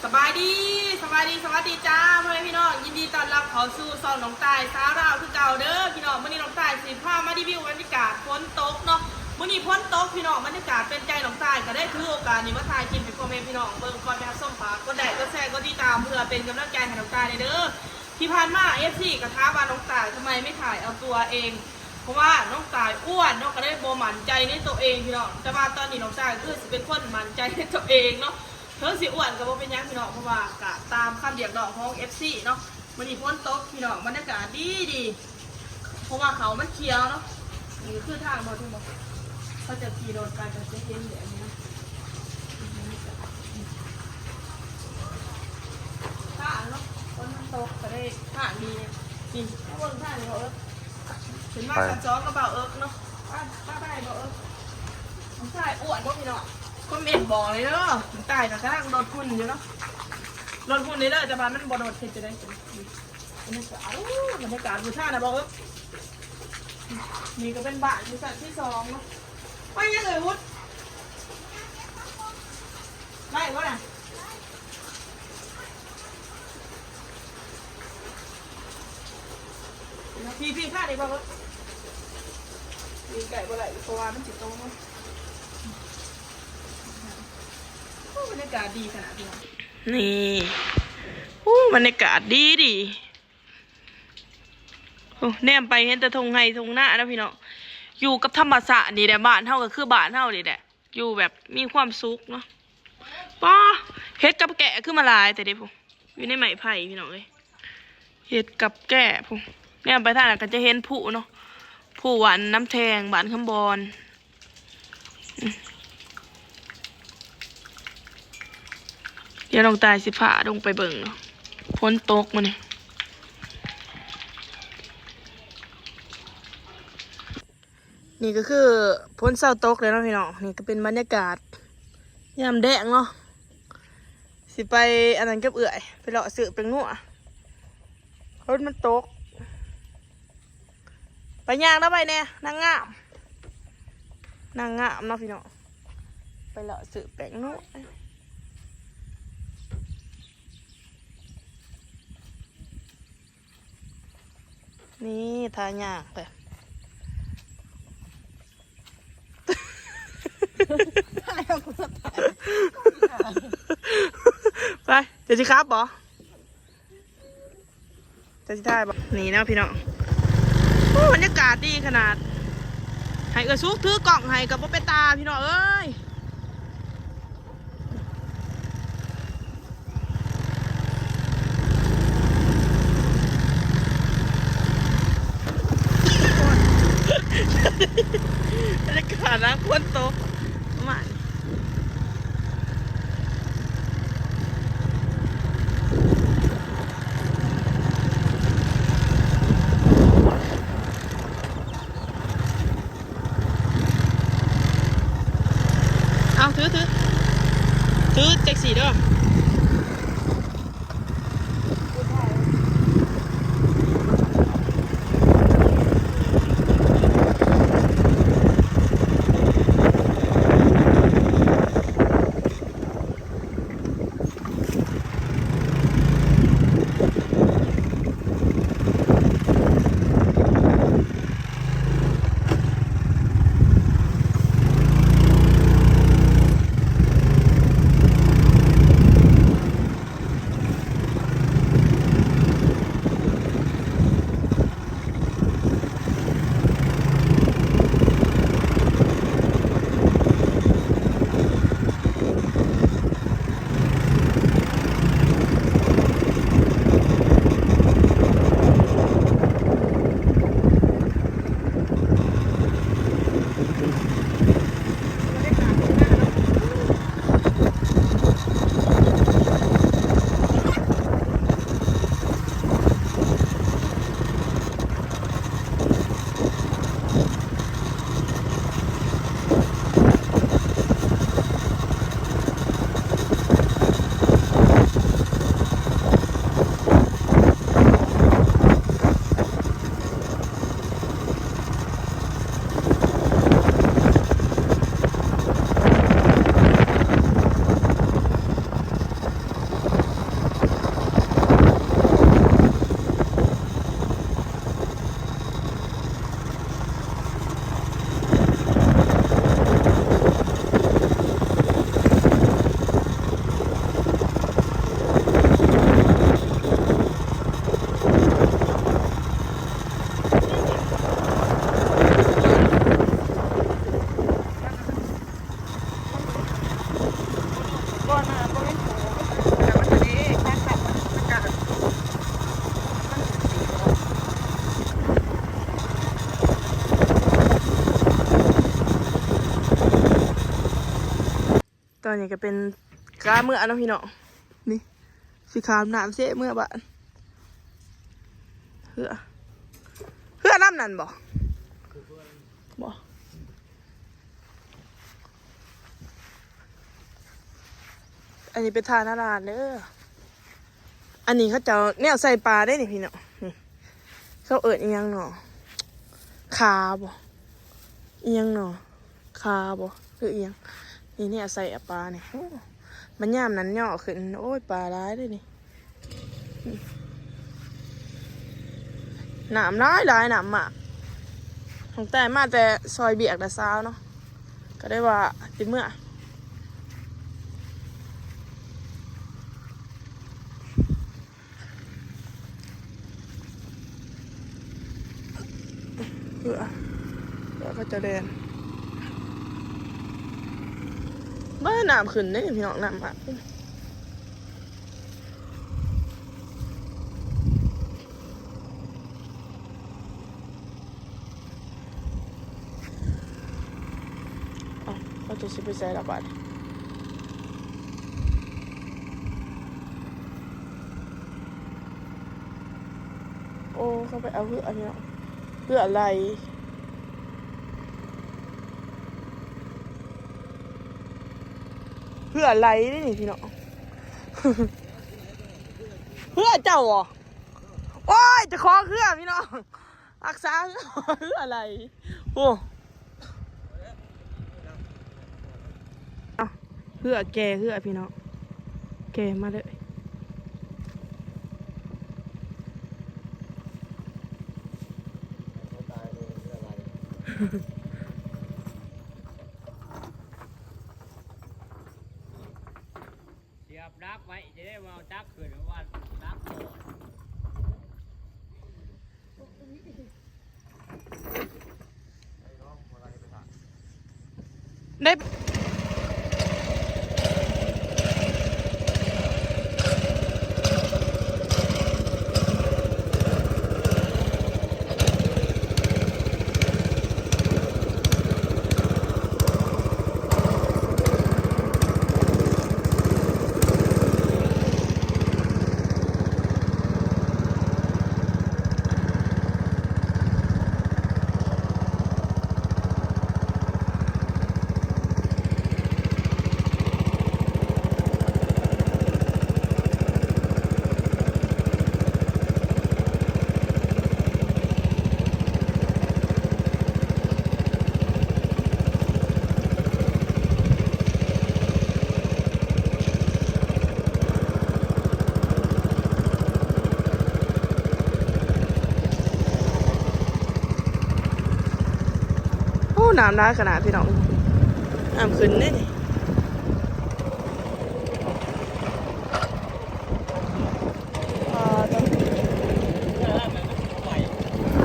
ສະບາຍດີ ສະບາຍດີ ສະຫວັດດີຈ້າ ພໍ່ແມ່ພີ່ນ້ອງ ຍິນດີຕ້ອນຮັບເຂົ້າສູ່ຊ່ອງນ້ອງຕ່າຍສາວລາວຄືເກົ່າເດີພີ່ນ້ອງ. ມື້ນີ້ນ້ອງຕ່າຍຊິພາມາຣີວິວບັນຍາກາດຝົນຕົກເນາະ. ມື້ນີ້ຝົນຕົກພີ່ນ້ອງ ບັນຍາກາດເປັນໃຈ ນ້ອງຕ່າຍກໍໄດ້ຖືໂອກາດນີ້ມາຖ່າຍຄລິບໃຫ້ພໍ່ແມ່ພີ່ນ້ອງເບິ່ງ. ກ່ອນໄປຮັບຊົມ ຝາກກົດໄລ ກົດແຊ ກົດຕິດຕາມ ເພື່ອເປັນກຳລັງໃຈໃຫ້ນ້ອງຕ່າຍແດ່ເດີ. ທີ່ຜ່ານມາ ເອັຟຊີ ກໍຖາມວ່າ ນ້ອງต่າຍ ทำไมไม่ถ่ายเอาตัวเอง เพราะว่าน้องต่ายอ้วนเนาะ ก็เลยบ่มั่นใจในตัวเองพี่น้อง. แต่ว่าตอนนี้น้องต่ายก็คือสิเป็นคนมั่นใจในตัวเองเนาะ เถิงสิอ้วนก็บ่เป็นหยังพี่น้อง เพราะว่าก็ตามคำเรียกร้องของ เอฟซี เนาะ. มื้อนี้ฝนตกพี่น้อง บรรยากาศดีดี เพราะว่าเขามันเขียวเนาะ. นี่ก็คือทางบ่ ทุกบ่ เขาจะขี่รถไปก็จะเห็นแบบนี้นะ ทางเนาะ ฝนมันตกก็ได้ทางดี นี่มาเบิ่งทางนี่บ่เอิ๊ก ขึ้นมา ไป ชั้นสองก็บ่าวเอิ๊กเนาะ ไป ไป ไปบ่าวเอิ๊ก น้องต่ายอ้วนบ่พี่น้อง คอมเมนต์บอกเลยเด้อ น้องต่ายก็กำลังลดหุ่นอยู่เนาะ ลดหุ่นเด้อ แต่ว่ามันบ่ลดเฮ็ดจั่งใด๋ บรรยากาศ โอ้ บรรยากาศอยู่ท่านะบ่าวเอิ๊ก นี่ก็เป็นบ้านอยู่ชั้นที่สองเนาะ ไปยังเอ่ยวุฒิ ได้บ่น่ะ พี่ๆ พาได้บ่เบิด ปีนไก่บ่ได้ เพราะว่ามันสิตกเนาะ โอ้ บรรยากาศดีขนาดนี้ นี่ โอ้ บรรยากาศดีดี โอ้ แนมไปเห็นแต่ทุ่งไร่ทุ่งนาเนาะพี่น้อง อยู่กับธรรมชาตินี่แหละ บ้านเฮาก็คือบ้านเฮานี่แหละ อยู่แบบมีความสุขเนาะ ป๊า เห็ดกับแก้คือมาหลายแท้เด้พุ้น อยู่ในไม้ไผ่พี่น้องเอ้ย เห็ดกับแก้พุ้น แนมไปทางนั้นก็จะเห็นภูเนาะ ภูบ้านน้ำแทง บ้านคำบอน อืม เดี๋ยวน้องต่ายสิพาลงไปเบิ่งเนาะ ฝนตกมื้อนี้ นี่ก็คือฝนเซาตกแล้วเนาะพี่น้อง นี่ก็เป็นบรรยากาศยามแลงเนาะ สิไปอันนั้นกับเอื้อย ไปเลาะซื้อแป้งนัว ฝนมันตก ไปย่างแล้วไปแน่ นางงาม นางงามเนาะพี่น้อง ไปเลาะซื้อแป้งนัว นี่ ท่าย่างไป ไป เดี๋ยวสิครับบ่ เดี๋ยวสิถ่ายบ่ นี่เนาะพี่น้อง โอ้ บรรยากาศดีขนาด ให้เอื้อยสุกถือกล้องให้ก็บ่เป็นตาพี่น้องเอ้ย บรรยากาศนะ ฝนตก ประมาณ เอา ถือ ถือ ถือจักซี่เด้อ เ ອັນນີ້ກໍເປັນກາເມືອເນາະພີ່ນ້ອງ ນີ້ ຊິຂ້າມນ້ຳເຊເມືອບ້ານ ເຮືອ ເຮືອລຳນັ້ນບໍ່? ບໍ່ ອັນນີ້ເປັນທ່ານາລານເດີ. ອັນນີ້ເຂົາເຈົ້າແນວໃສ່ປາເດ້ນີ້ພີ່ນ້ອງ ນີ້ ເຂົາເອີ້ນອີ່ຫຍັງເນາະ ຄາບໍ່ ອີ່ຫຍັງເນາະ ຄາບໍ່ ຫຼືອີ່ຫຍັງ ນີ້ແນວໃສ່ປານີ້. ໂອ້ ບັດຍາມນັ້ນຍໍຂຶ້ນ ໂອ້ຍ ປາຫຼາຍເດ້ນີ້. ນ້ຳຫຼາຍໆ ນ້ຳມາກ ຕັ້ງແຕ່ມາແຕ່ຊ່ອຍວຽກແຕ່ເຊົ້າເນາະ ກໍໄດ້ວ່າຊິເມືອ ເພື່ອ ເພື່ອເຂົາເຈົ້າແລ່ນ ເບິ່ງນ້ຳຂຶ້ນເດ້ພີ່ນ້ອງ ນ້ຳມາກ. ເອົ້າ ເຂົາເຈົ້າຊິໄປໃສລະບາດນີ້? ໂອ້ ເຂົາໄປເອົາເຮືອ ອັນນີ້ເນາະ ເຮືອໄຫຼ ເຮືອໄຫຼເດ້ນີ້ພີ່ນ້ອງ ເຮືອເຈົ້າບໍ? ໂອ້ຍ ເຈົ້າຂອງເຮືອພີ່ນ້ອງ ຮັກສາເຮືອ ເຮືອໄຫຼ ໂອ້ ເຮືອແກ່ ເຮືອພີ່ນ້ອງ ແກ່ມາເລີຍ. ສຽບດັກໄວ້ ຈະໄດ້ວ່າຈັກຂຶ້ນວ່າດັກບໍ່ ໄດ້. ໂອ້ ນ້ຳຫຼາຍຂະໜາດພີ່ນ້ອງ ນ້ຳຂຶ້ນເດ້ນີ້.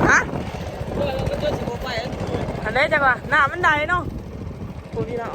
ຮະ? ອັນໃດຈັກວ່າ ນ້ຳມັນໄຫຼເນາະ ໂອ້ ພີ່ນ້ອງ.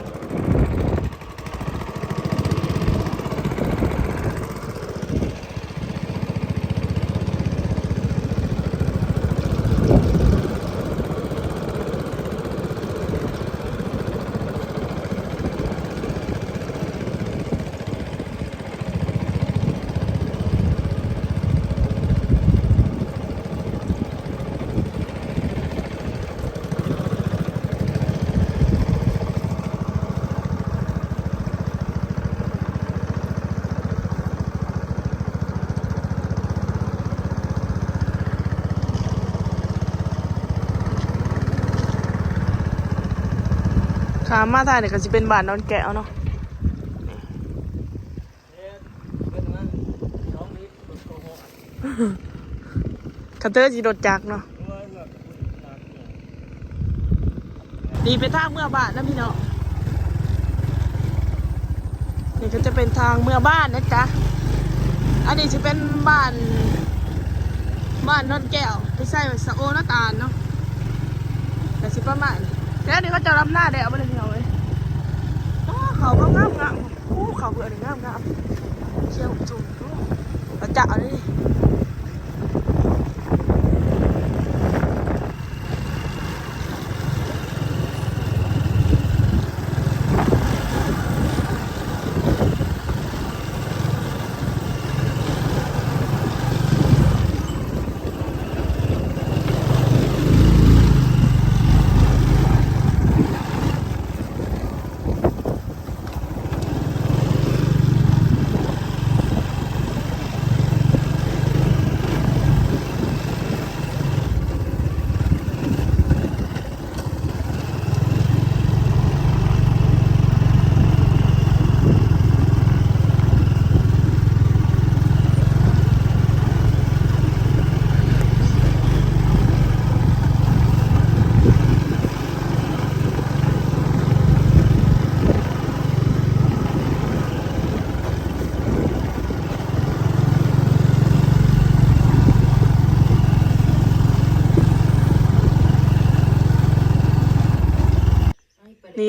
ຂ້າມມາທາງນີ້ກໍຊິເປັນບ້ານດອນແກ້ວເນາະ. ຄັນເທີຊິລົດຈັກເນາະ. ນີ້ເປັນທາງເມືອບ້ານນະພີ່ນ້ອງ. ນີ້ກໍຈະເປັນທາງເມືອບ້ານນະຈ໊ະ. ອັນນີ້ຊິເປັນບ້ານ ບ້ານດອນແກ້ວ ໄປໃສ່ສະໂອນະຕານເນາະ. ກໍຊິປະມານນີ້. ແຖວນີ້ເຂົາເຈົ້າດຳນາແລ້ວບໍ່ນີ້ພີ່ນ້ອງເອີຍ. ວ້າ ເຂົ້າງາມໆ. ໂອ້ ເຂົ້າເບືອນີ້ງາມໆ ຂຽວຈຸ່ມ ໂອ້ ກະຈະເລີຍ. ໂ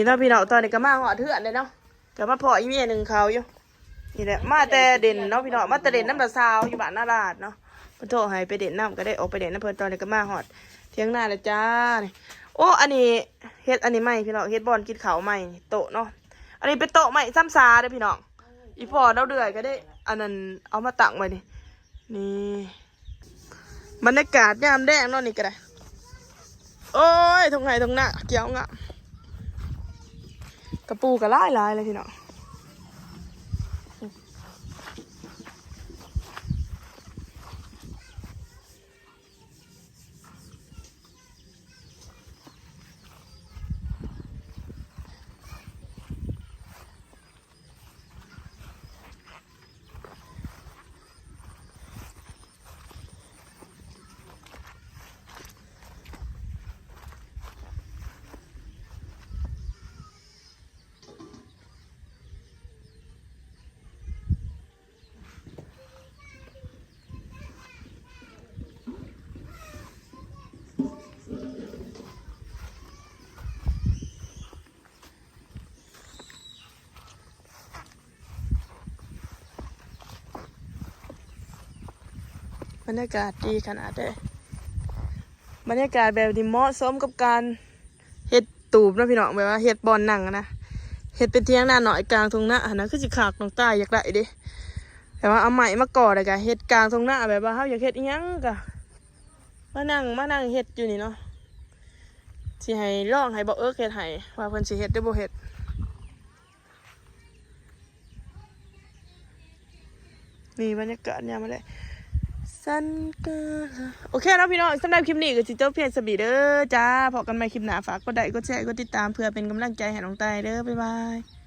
ນີ້ເນາະພີ່ນ້ອງ ຕອນນີ້ກໍມາຮອດເຮືອນແລ້ວເນາະ ກໍມາພໍ້ອີເມໜຶ່ງເຂົ້າຢູ່. ນີ້ແຫຼະ ມາແຕ່ເດັ່ນເນາະພີ່ນ້ອງ ມາແຕ່ເດັ່ນນຳຫຼານສາວຢູ່ບ້ານນາລາດເນາະ. ເພິ່ນໂທໃຫ້ໄປເດັ່ນນຳ ກໍໄດ້ອອກໄປເດັ່ນນຳເພິ່ນ. ຕອນນີ້ກໍມາຮອດຖຽງນາແລ້ວຈ້າ. ນີ້ ໂອ້ ອັນນີ້ເຮັດອັນນີ້ໃໝ່ພີ່ນ້ອງ ເຮັດບ່ອນກິນເຂົ້າໃໝ່ ໂຕະເນາະ. ອັນນີ້ເປັນໂຕະໄມ້ຊຳສາເດີ້ພີ່ນ້ອງ. ອີ່ພໍ່ລາວເດືອຍກໍໄດ້ອັນນັ້ນເອົາມາຕັ້ງໄວ້ນີ້. ນີ້ ບັນຍາກາດຍາມແລງເນາະ ນີ້ກໍໄດ້. ໂອ້ຍ ທົ່ງໄຮ່ທົ່ງນາຂຽວງາມ ກະປູກໍຫຼາຍໆເລີຍພີ່ນ້ອງ. ບັນຍາກາດດີຂະໜາດເດ້. ບັນຍາກາດແບບນີ້ເໝາະສົມກັບການເຮັດຕູບເນາະພີ່ນ້ອງ ແບບວ່າເຮັດບ່ອນນັ່ງຫັ້ນນະ ເຮັດເປັນຖຽງນານ້ອຍກາງທົ່ງນາຫັ້ນນະ ຄືຊິຄັກ. ນ້ອງຕາຍຢາກໄດ້ເດ້ ແບບວ່າເອົາໄມ້ມາກໍ່ແລ້ວກະເຮັດກາງທົ່ງນາ ແບບວ່າເຮົາຢາກເຮັດອີ່ຫຍັງກະມານັ່ງ ມານັ່ງເຮັດຢູ່ນີ້ເນາະ. ຊິໃຫ້ ລອງໃຫ້ບ່າວເອິກເຮັດໃຫ້ ວ່າເພິ່ນຊິເຮັດຫຼືບໍ່ເຮັດ. ນີ້ບັນຍາກາດຍາມມາແລງ ສັນກາລາ. ໂອເຄເນາະພີ່ນ້ອງ ສຳລັບຄລິບນີ້ກໍຊິຈົບພຽງສ່ຳນີ້ເດີຈ້າ. ພໍ້ກັນໃໝ່ຄລິບໜ້າ ຝາກກົດໄລ ກົດແຊ ກົດຕິດຕາມ ເພື່ອເປັນກຳລັງໃຈໃຫ້ນ້ອງຕາຍເດີ. ບາຍບາຍ.